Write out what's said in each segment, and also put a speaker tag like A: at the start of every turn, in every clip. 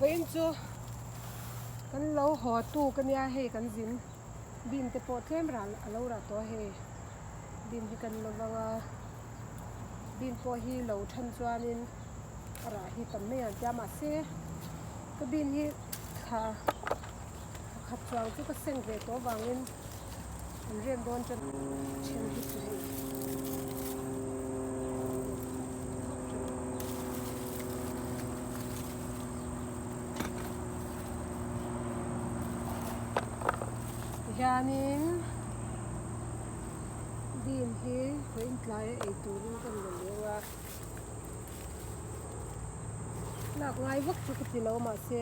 A: Vawiin chu kan lo haw tuk a nia hei kan zin bin te pawh tlem ral a lo rah tawh a hei bin hi kan lo vang a bin pawh hi lo then chuanin a rah hi tam mai ang tia mahse ka bin hi thla pakhat chuang chu ka seng ve tawh avangin an rem dawn tan then hi chu hei Tihianin bean hi vawiin tlaia ei turin ka rawn leng a, lak ngai vak chu ka ti lo mahse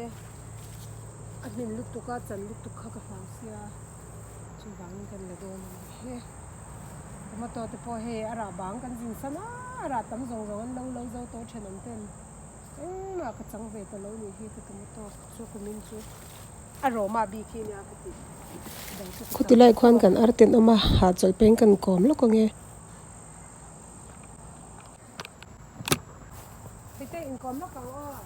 A: a hmin lutuk a chan lutuk kha ka hlau sia chuvangin kan la dawn a ni he tomato te pawh hei a rah bang kan zin san a a rah tam zawng zawng an lo lo zo tawh thenawm ten engmah ka chang ve ta lo nih hi ka tomato chu kumin chu a rawma bik hi nia ka ti dang chu ka chang
B: Khawtilai khuan kan ar tenawm a hahchawlh peng kan kawm lawk ange.
A: Hete inkawm lawk ang aw.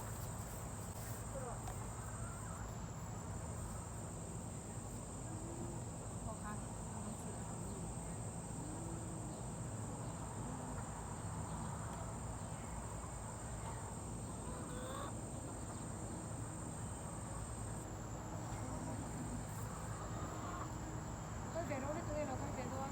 A: Kal ve rawh le tunge lo kal ve dawn.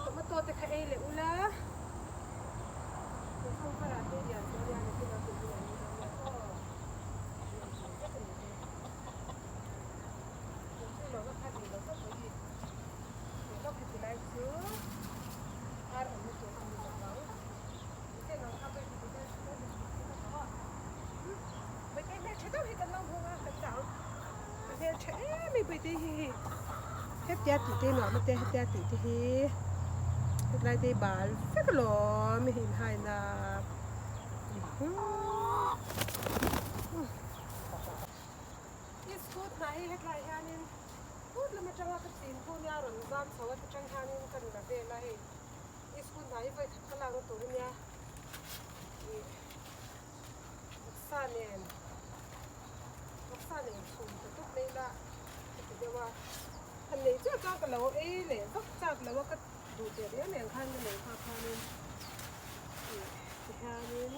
A: Tomato te kha ei leh ula
B: Hetia tih te nuam ate hetia tih te hi hetlai te hi bal vek alawm hei inhaina
A: I scooty hna hi hetlai hianin phut lam atanga ka chin khu nia rawn zam chho a tichang hianin ka la vel a hei i scooty hna hi vawi khat ka lakna tur ania ih vawksa nen vawksa nen chhum ta tawp mai ila ka ti deuh a han nei chiah chuan ka lo ei leh vak chak lo a ka duh teh riau nen khan ka nei nghak khanin ih tihianin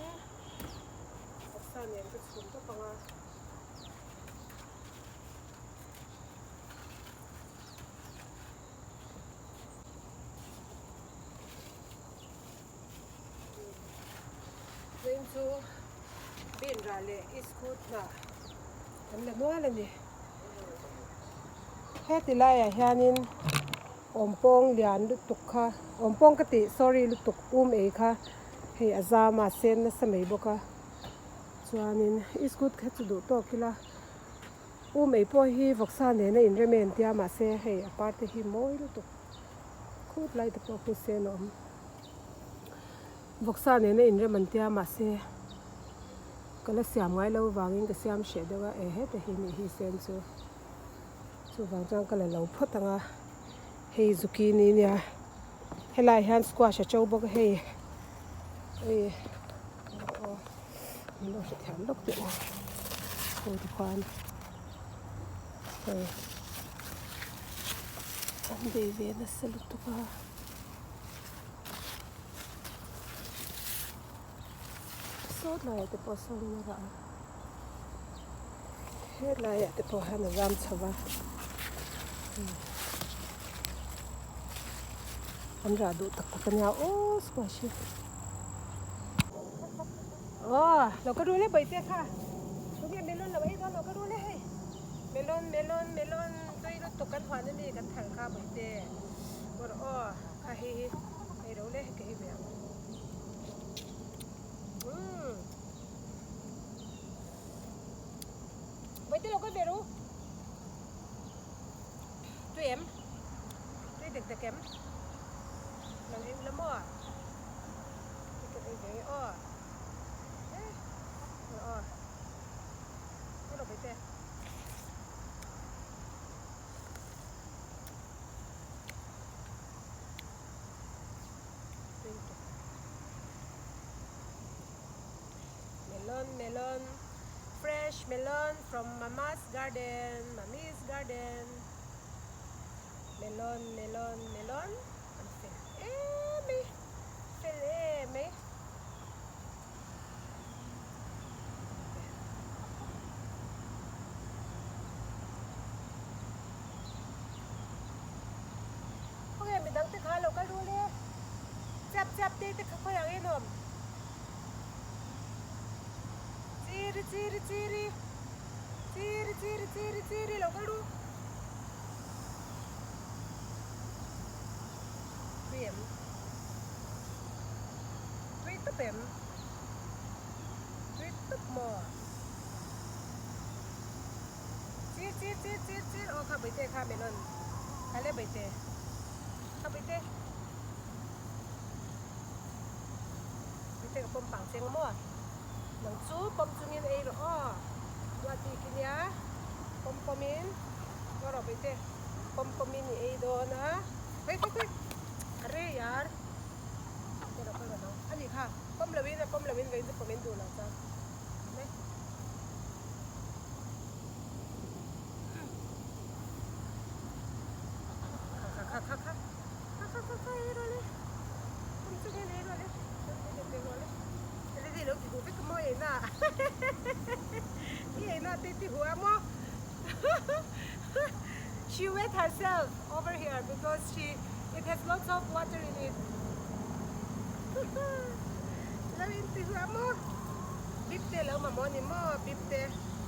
A: vawksa nen ka chhum tawp ang a.
B: Vawiin chu bean rah leh iskut hnah an la nual a ni. Heti laiah hianin awmpawng lian lutuk kha awmpawng ka tih sorry lutuk um ei kha hei a zam a sen nasa mai bawk a chuanin iskut kha chu duh tawk ila um ei pawh hi vawksa nena inrem em tia mahse hei a par te hi mawi lutuk khut lai te pawh khu sen a awm. Vawksa nena inrem an tia mahse ka la siam ngai lo vangin ka siam hreh deuh a e heta hi nih hi sen chu chuvang chuan ka la lo phawt ang a hei zucchini nia helaiah hian squash a to bawk a hei hei aw min lo hrethiam lawk teh u ho te khuan hei an bei ve nasa lutuk a.
A: Sawt laiah te pawh sawn in a rah a helaiah te pawh hian a zam chho va an rah duh tak tak a nia aw squash hi aw lo ka rul e bawihte kha tunge melon lo ei dawn lo ka rul e hei melon melon melon tui lutuk kan huan ami kan thal kha bawihte. Aw kha hei hi ei ro le ka ei ve ang. Umm. Vawi te lo kal ve ru. Tui em? Tui dek dek em? Lo ei ula maw? Tui kan ei ve nge aw. Eh, aw. Ei lo vawi te. Melon, melon, fresh melon from mama's garden, mummy's garden. Melon, melon, melon. An fel em e, fel em e. Khawnge midang te kha lo kal rul e. Chap chap te te kha khawi ang en awm. Chiri chiri chiri. Chiri chiri chiri chiri lo kal ru. Tui em. Tui tawp em. Tui tawp maw. Chir chir chir chir chir aw kha baite kha melon kha le baite kha baite baite ka pawm pang cheng maw nang chu pawm chungin ei rawh aw ruah tih khi nia pawm pawmin ngaw rawh baite pawm pawmin i ei dawn a khawi khawi khawi a re yar baite lo kal rawh ani kha pawm loin a pawm loin vawiin chu pawmin duh lo chuan. She wet herself over here because she it has lots of water in it. Lo in ti hua maw? Bip te lo mamawh ni maw? Bip te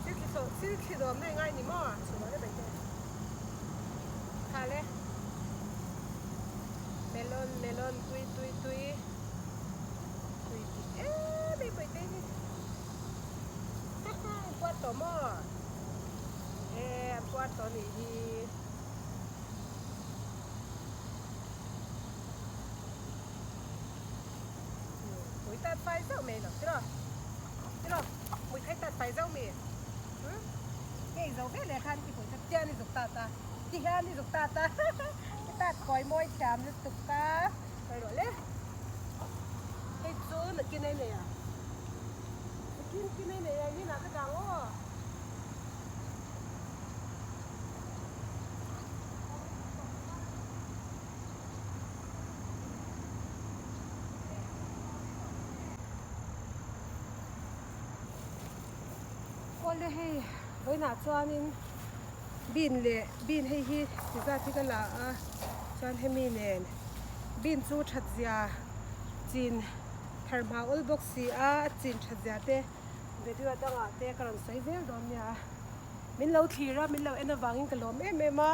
A: thil thli saw thil thli dawm na i ngai ni maw? Chhuah le bai te. Kha le. Melon melon tui tui tui. Tui ti em em bai te hi. Ha ha an puar tawh maw? E an puar tawh nih hi. Mui tat fai zauh mai lo tiraw tiraw mui khai tat fai zauh mi hei zo ve leh khan i pawisa chian i zuk tat a ti hian i zuk tat a i tat kawi mawi thiam lutuk a sawi rawh le hei chu nakin a nei a nakin kin a nei a in ah ka dang aw. Awle hei vawiinah chuanin bean leh bean hei hi ti zat hi ka la a chuan hemi nen bean chu that zia chin thar hma awl bawk si a a chin that zia te video dangah te ka rawn sawi zel dawn nia min lo thlir a min lo en avangin ka lawm em em a.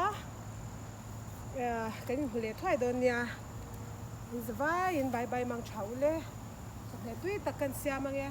A: Kan inhmu leh thuai dawn nia, in zavaiin bye bye mang tha ule, chawhmeh tui tak kan siam ange.